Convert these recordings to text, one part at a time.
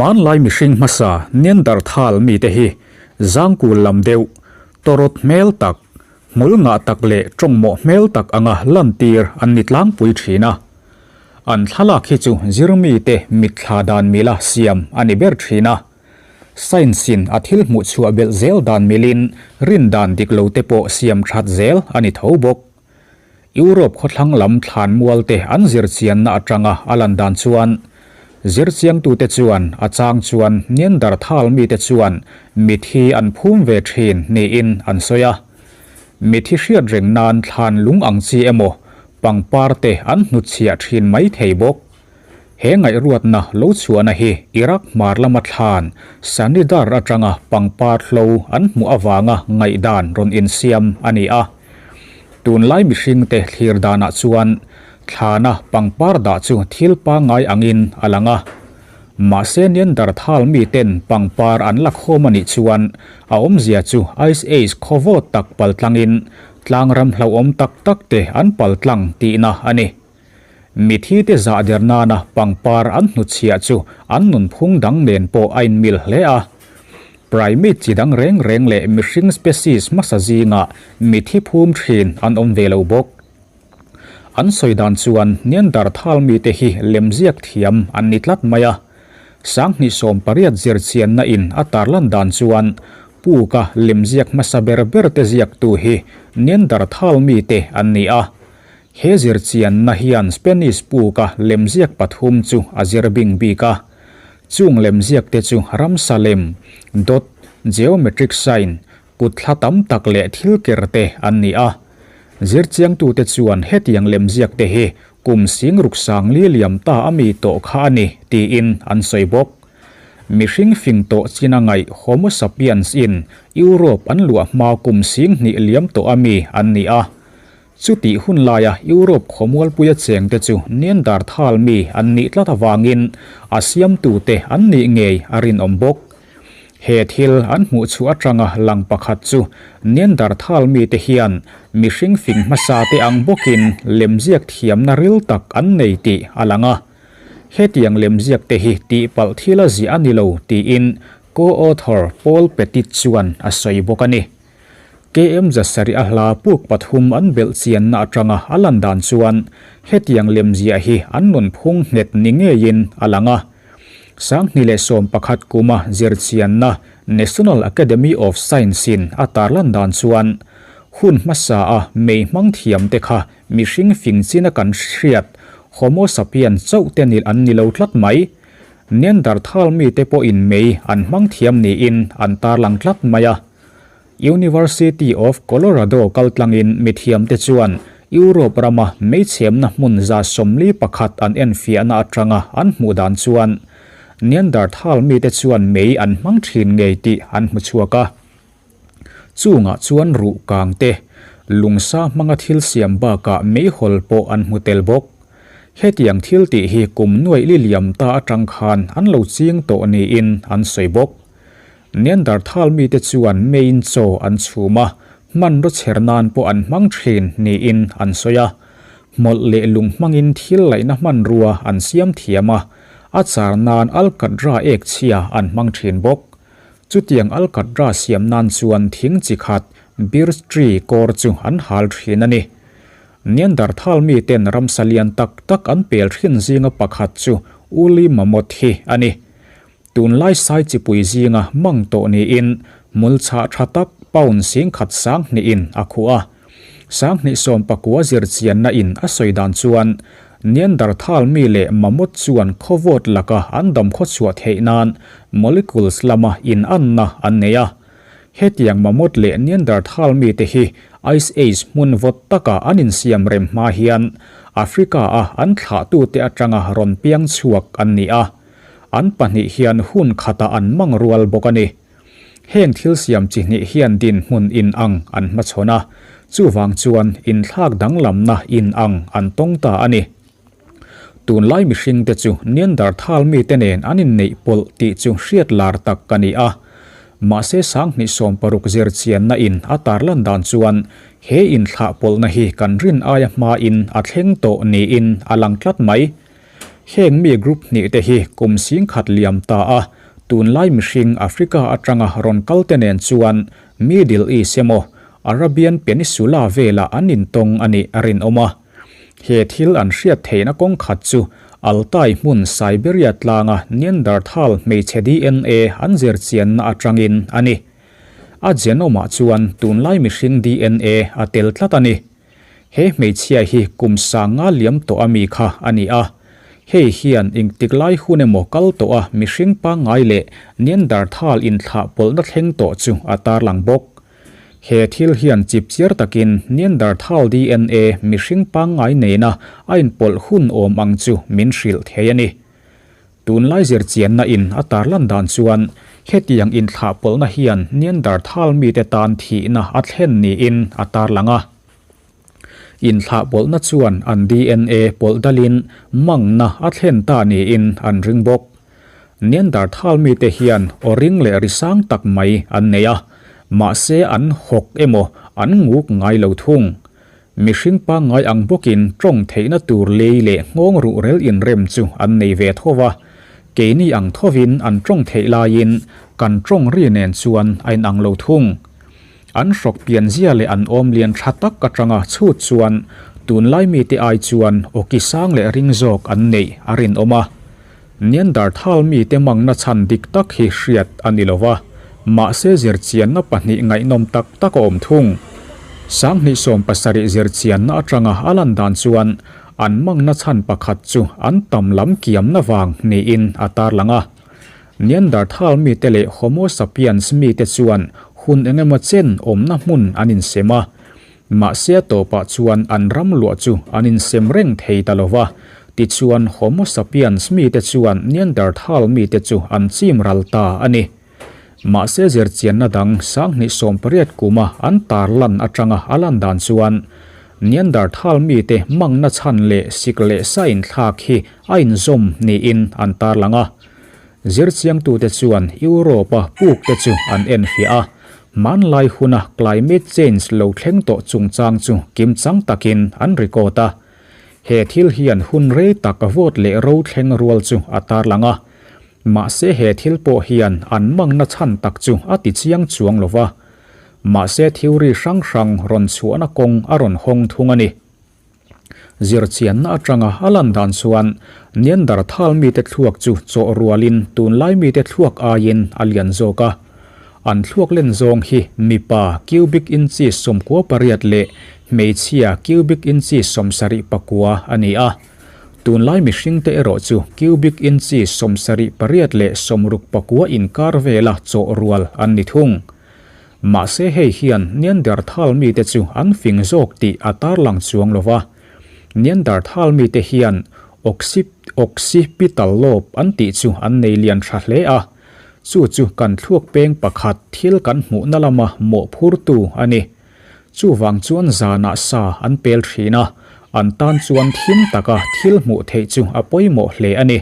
Hmanlai mihring hmasa Neanderthal mite hi zangkul lam deuh, tawrawt hmel tak, hmul ngah tak leh tawngmawh hmel tak anga lantir an ni tlangpui thin a. An thlalak hi chu zirmite mitthla dan mila siam a ni ber thin a. Science-in a thil hmuh chhuah belh zel dan milin rin dan dik lo te pawh siam that zel a ni tho bawk. Europe khawthlang lam thlanmual te an zirchianna atanga a lan dan chuan, zirchiangtute chuan a chang chuan Neanderthal mite chuan mithi an phum ve thin niin an sawi a. Mithi hriat reng nan thlan lung ang chi emaw pangpar te an hnutchhiah thin mai thei bawk. He ngaihruatna lo chhuahna hi Iraq hmar lama thlan Sanidar atanga pangpar hlo an hmuh avanga ngaihdan rawn insiam a ni a. Tunlai mihringte thlir danah chuan thlana pangpar dah chu thil pangngai angin a lang a. Mahse Neanderthal miten pangpar an la khawm a nih chuan a awmzia chu Ice Age khawvawt tak paltlangin tlangram hlauhawm tak tak te an paltlang tihna a ni. Mithite zah der nana pangpar an hnutchhiah chu an nunphung dang nen pawh a inmil hle a. Primate chi dang reng reng leh mihring species hmasa zingah mithi phum thin an awm ve lo bawk. An sawi dan chuan Neanderthal mite hi lemziak thiam an ni tlat mai a. 2018 zirchianna in a tarlan dan chuan puka lemziak hmasa ber berte ziaktu hi Neanderthal mite an ni a. He zirchianna hian Spanish puka lemziak pathum chu a zir bing bik a. Chung lemziakte chu ramsa lem, dot, geometric sign, kutthla tam tak leh thil ker te an ni a. Zirchiangtute chuan hetiang lemziakte hi kum sing ruk sang li liam ta a mi tawh kha a ni tiin an sawi bawk. Mihring fing tawh chin a ngaih Homo sapiens in Europe an luah hma kum sing hnih liam tawh a mi an ni a. Chutih hun laia Europe khawmualpuia chengte chu Neanderthal mi an nih tlat avangin a siamtute an nih ngei a rinawm bawk. He thil an hmuh chhuah atanga lang pakhat chu Neanderthal mite hian mihring fing hmasate ang bawkin lemziak thiamna ril tak an nei tih a lang a. Hetiang lemziakte hi tihpalh thil a ziah a ni lo tiin co-author Paul Petit chuan a sawi bawk a ni. KM Zasari a hla puk pathum an belh chianna atanga a lan dan chuan hetiang lemziah hi an nunphung nghet ni ngeiin a lang a. 2011 kuma zirchianna National Academy of Science-in a tarlan dan chuan hun hmasa a mei hmang thiamte kha mihring fing china kan hriat Homo sapiens chauh te nil an ni lo tlat mai. Neanderthal mite pawhin mei an hmang thiam niin an tarlang tlat mai a. University of Colorado kaltlangin mithiamte chuan Europe rama meichhemna hmun 41 an enfiahna atanga an hmuh dan chuan Neanderthal mite chuan mei an hmang thin ngei tih an hmu chhuak a. Chungah chuan ruh kang te, lungsa hmanga thil siam bakah meihawl pawh an hmu tel bawk. Hetiang thil tih hi kum nuaih li liam ta atang khan an lo ching tawh niin an sawi bawk. Neanderthal mite chuan meiin chaw an chhum a, hmanraw chher nan pawh an hmang thin niin an sawi a. Hmawlh leh lung hmangin thil laihna hmanrua an siam thiam a, a char nan alkatra ek chhia an hmang thin bawk. Chutiang alkatra siam nan chuan thing chi khat, birch tree, kawr chu an hal thin a ni. Neanderthal miten ramsa lian tak tak an pel thin zinga pakhat chu Woolly Mammoth hi a ni. Tunlai sai chipui zinga mang tawh niin hmul chhah tha tak pound 10,000 sangnihin a khuh a. 2019 zirchianna in a sawi dan chuan Neanderthal mi leh mammoth chuan khawvawt laka an dam khawchhuah theih nan molecules lama inanna an nei a. Hetiang mammoth leh Neanderthal mite hi Ice Age hmun vawt taka an insiam rem hma hian Africa-a an thlahtute atanga rawn piang chhuak an ni a. An pahnih hian hun khatah an mang rual bawk a ni. Heng thil siam chi hnih hian dinhmun inang an hmachhawn a, chuvang chuan inthlak danglamna inang an tawng ta a ni. Tunlai mihringte chu Neanderthal mite nen an inneih pawlh tih chu hriat lar tak ka ni a. Mahse 2016 zirchianna in a tarlan dan chuan he inthlah pawlhna hi kan rin aia hmain a thleng tawh niin a lang tlat mai. Heng mi group hnihte hi kum singkhat liam ta a, tunlai mihring Africa atanga rawn kalte nen chuan Middle East emaw Arabian Peninsula velah an intawng a nih a rinawm a. He thil an hriat theihna kawng khat chu Altai hmun Siberia tlanga Neanderthal hmeichhe DNA an zir chianna atangin a ni. A genome-ah chuan tunlai mihring DNA a tel tlat a ni. He hmeichhia hi kum sanga liam tawh ami kha a ni a. Hei hian engtik lai hun emaw kal tawh a mihring pangngai leh Neanderthal inthlah pawlhna thleng tawh chu a tarlang bawk. He thil hian chipchiar takin Neanderthal DNA mihring pangngai nena a inpawlh hun awm ang chu min hrilh thei a ni. Tunlai zirchianna in a tarlan dan chuan hetiang inthlahpawlhna hian Neanderthal mite tan thihna a thlen niin a tarlang a. Inthlahpawlhna chuan an DNA pawlh dalin mangna a thlen ta niin an ring bawk. Neanderthal mite hian aw ring leh ri sang tak mai an nei a, mahse an hawk emaw an nguk ngai lo thung. Mihring pangngai ang bawkin tawng theihna tur lei leh nghawng ruhrel inrem chu an nei ve tho va, keini ang thovin an tawng theih laiin kan tawng ri nen chuan a inang lo thung. An hrawk pianzia leh an awm lian tha tak atanga chhut chuan tunlai mite ai chuan awki sang leh ring zawk an neih a rinawm a. Neanderthal mite mangna chhan dik tak hi hriat a ni lo va, mahse zirchianna pahnih ngaihnawm tak tak a awm thung. Sanghnih 70 zirchianna atanga a lan dan chuan an mangna chhan pakhat chu an tam lam kiamna vang niin a tarlang a. Neanderthal mite leh Homo sapiens mite chuan hun engemaw chen awmna hmun an insem a. Mahse a tawpah chuan an ram luah chu an insem reng thei ta lo va, tichuan Homo sapiens mite chuan Neanderthal mite chu an chim ral ta a ni. Mahse zirchianna dang 2018 kuma an tarlan atanga a lan dan chuan Neanderthal mite mangna chhan leh sik leh sa inthlak hi a inzawm niin an tarlang a. Zirchiangtute chuan Europe-a pukte chu an enfiah a, hmanlai huna climate change lo thleng tawh chungchang chu kimchang takin an record a. He thil hian hun rei tak vawt leh ro thleng rual chu a tarlang a. Mahse he thil pawh hian an mangna chhan tak chu a tichiang chuang lo va. Mahse theory hrang hrang rawn chhuahna kawng a rawn hawng thung a ni. Zirchianna atanga a lan dan chuan Neanderthal mite thluak chu chawh rualin tunlai mite thluak aiin a lian zawk a. An thluak len zawng hi mipa cubic inches 98 leh hmeichhia cubic inches 74 a ni a. Tunlai mihringte erawh chu cubic inches 78 leh 69 inkar vela chawh rual an ni thung. Mahse hei hian Neanderthal mite chu an fing zawk tih a tarlang chuang lo va. Neanderthal mite hian occipital lobe an tih chu an nei lian tha hle a, chu chu kan thluak peng pakhat thil kan hmuhna lama mawhphurtu a ni. Chuvang chuan zanah sa an pel thin a, an tan chuan thim taka thil hmuh theih chu a pawimawh hle a ni.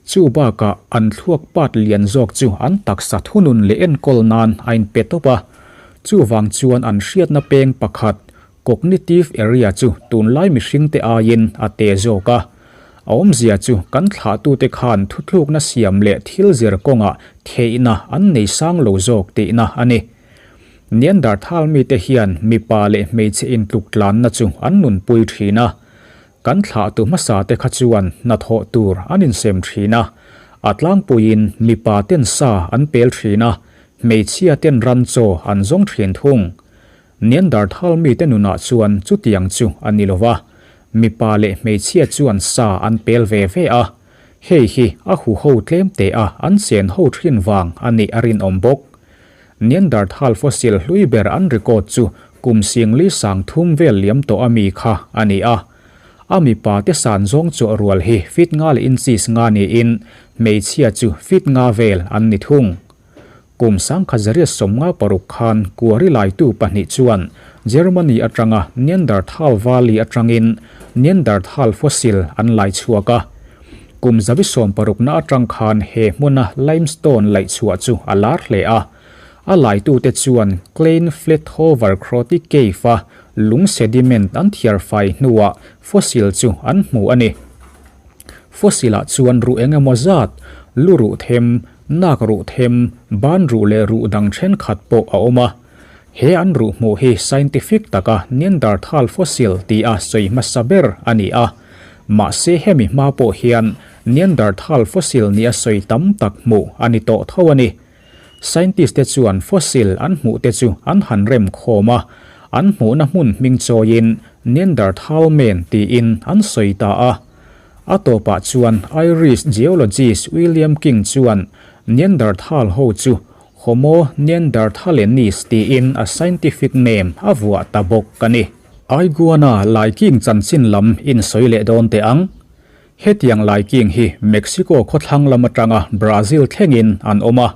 Chu bakah an thluak pat lian zawk chu an taksa thunun leh enkawl nan a inpe tawp a, chuvang chuan an hriatna peng pakhat, cognitive area chu tunlai mihringte aiin a te zawk a. A awmzia chu kan thlahtute khan thuthlukna siam leh thil zir kawngah theihna an nei sang lo zawk tihna a ni. Neanderthal mite hian mipa leh hmeichhe intluk tlanna chu an nunpui thin a. Kan thlahtu hmasa te kha chuan hnathawh tur an insem thin a, a tlangpuiin mipa ten sa an pel thin a, hmeichhia ten ran chaw an zawng thin thung. Neanderthal mite nunah chuan chutiang chu a ni lo va, mipa leh hmeichhia chuan sa an pel ve ve a, hei hi a huho tlem te a an chen ho thin vang a nih a rinawm bawk. Neanderthal fossil hlui ber an record chu kum singli sang thum vel liam tawh a mi kha a ni a. A mipa te san zawng chawh rual hi feet nga leh inches nga niin hmeichhia chu feet nga vel an ni thung. Kum 1956 khan kuari laitu pahnih chuan Germany atanga Neanderthal Valley atangin Neanderthal fossil an lai chhuak a. Kum zabi sawmparukna atang khan he hmuna limestone laih chhuah chu a lar hle a. A laitute chuan Klein Flethover Kroti Cave-a lung sediment an thiar fai hnuah fossil chu an hmu a ni. Fossil-ah chuan ruh eng emaw zat, lu ruh them, nak ruh them, ban ruh leh ruh dang thenkhat pawh a awm a. He an ruh hmuh hi scientific taka Neanderthal fossil tia sawi hmasa ber a ni a. Mahse hemi hma pawh hian Neanderthal fossil nia sawi tam tak hmuh a ni tawh tho a ni. Scientist te chuan fossil an hmuh te chu an han rem khawm a, an hmuhna hmun hming chawiin Neanderthal Man tiin an sawi ta a. A tawpah chuan Irish geologist William King chuan Neanderthal ho chu Homo neanderthalensis tiin a scientific name a vuah ta bawk a ni. Iguana laiking chanchin lam insawi leh dawn teh ang. Hetiang laiking hi Mexico khawthlang lam atanga Brazil thlengin an awm a.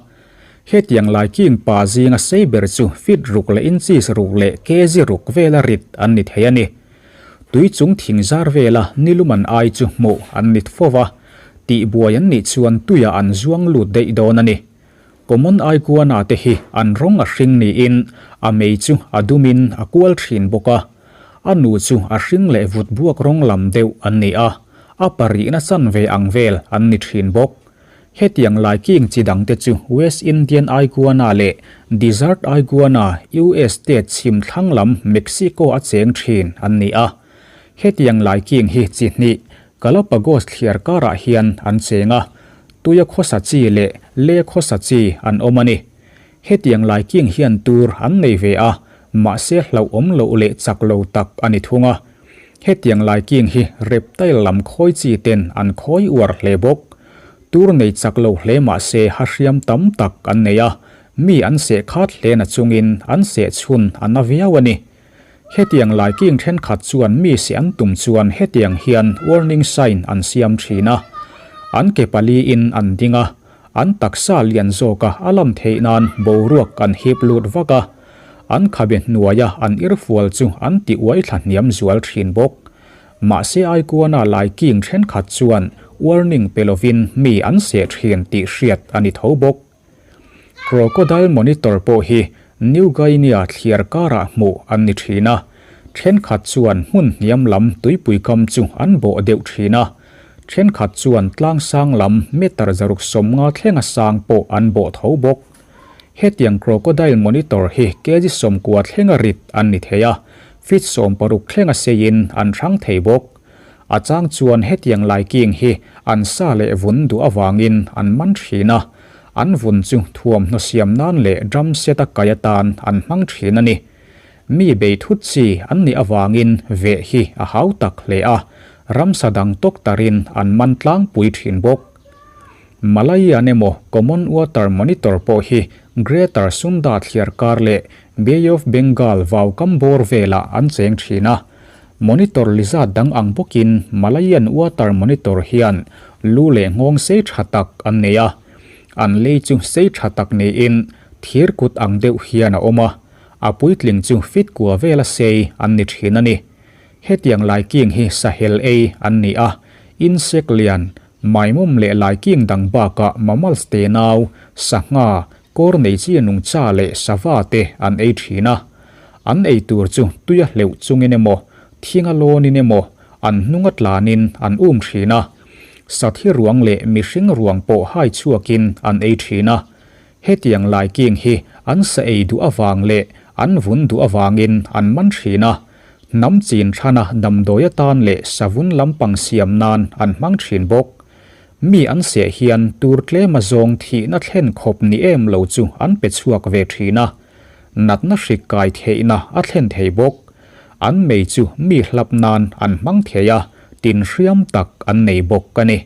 Hetiang laiking pa zinga sei ber chu feet ruk leh inches ruk leh kg ruk vela rit an ni thei a ni. Tui chung thing zar vela nilum an ai chu hmuh an ni fo va, tihbuai an nih chuan tuiah an zuang lut daih dawn a ni. Common iguana te hi an rawng a hring niin a mei chu a dumin a kual thin bawk a. A nu chu a hring leh vut buak rawng lam deuh an ni a, a parihna chanve ang vel an ni thin bawk. Hetiang laiking chi dangte chu West Indian iguana leh Desert iguana US state chhim thlang lam Mexico a cheng thin an ni a. Hetiang laiking hi chi hnih Galapagos thliar karah hian an cheng a, tuia khawsa chi leh le khawsa chi an awm a ni. Hetiang laiking hian tur an nei ve a, mahse hlauhawm loh leh chak lo tak a ni thung a. Hetiang laiking hi reptile lam khawi chi ten an khawi uar hle bawk. Tur nei chak lo hle mahse ha hriam tam tak an nei a, mi an seh khat hle na chungin an seh chhun a na viau a ni. Hetiang laiking thenkhat chuan mi si an tum chuan hetiang hian warning sign an siam thin a. An ke paliin an ding a, an taksa lian zawka a lan theih nan boruak an hip lut vak a. An khabe hnuaia an irfual chu an ti uai thla hniam zual thin bawk. Mahse Aikuana laiking thenkhat chuan warning pe lovin mi an seh thin tih hriat a ni tho bawk. Crocodile monitor pawh hi New Guinea thliar karah hmuh an ni thin a, thenkhat chuan hmun hniam lam tuipui kam chu an bawh deuh thin a, thenkhat chuan tlang sang lam meter 150 thlenga sang pawh an bawh tho bawk. Hetiang crocodile monitor hi kg 90 thlenga rit an ni thei a, feet 60 thlenga seiin an hrang thei bawk. A chang chuan hetiang laiking hi an sa leh vun duh avangin an man thin a, an vun chu thuamhnaw siam nan leh drum set a kai atan an hmang thin a ni. Mi bei thut chi an nih avangin veh hi a hau tak hle a, ramsa dang tawk tarin an man tlangpui thin bawk. Malayan emaw Common Water Monitor pawh hi Greater Sunda thliar kar leh Bay of Bengal vaukam bawr velah an cheng thin a, Monitor lizat dang ang bawkin Malayan Water Monitor hian lu leh nghawng sei tha tak an nei a. An lei chu sei tha tak niin thir kut ang deuh hian a awm a, a puitling chu fit kua vela sei an ni thin a ni. Hetiang laiking hi sahel ei an ni a, insect lian, maimawm leh laiking dang bakah mammals tenau, sangha, Kawr nei chi nungcha leh sava te an ei thin a. An ei tur chu tuia hleuh chungin emaw, thinga lawnin emaw, an hnunga tlanin an um thin a. Sathi ruang leh mihring ruang pawh hai chhuakin an ei thin a. Hetiang laiking hi an sa ei duh avang leh an vun duh avangin an man thin a. Hnam chin thana damdawi atan leh savun lampang siam nan an hmang thin bawk. Mi an seh hian tur tlem a zawng thihna thlen khawp ni em lo chu an pe chhuak ve thin a, natna hrik kai theihna a thlen thei bawk. An mei chu mi hlap nan an hmang thei a, tin hriam tak an nei bawk a ni.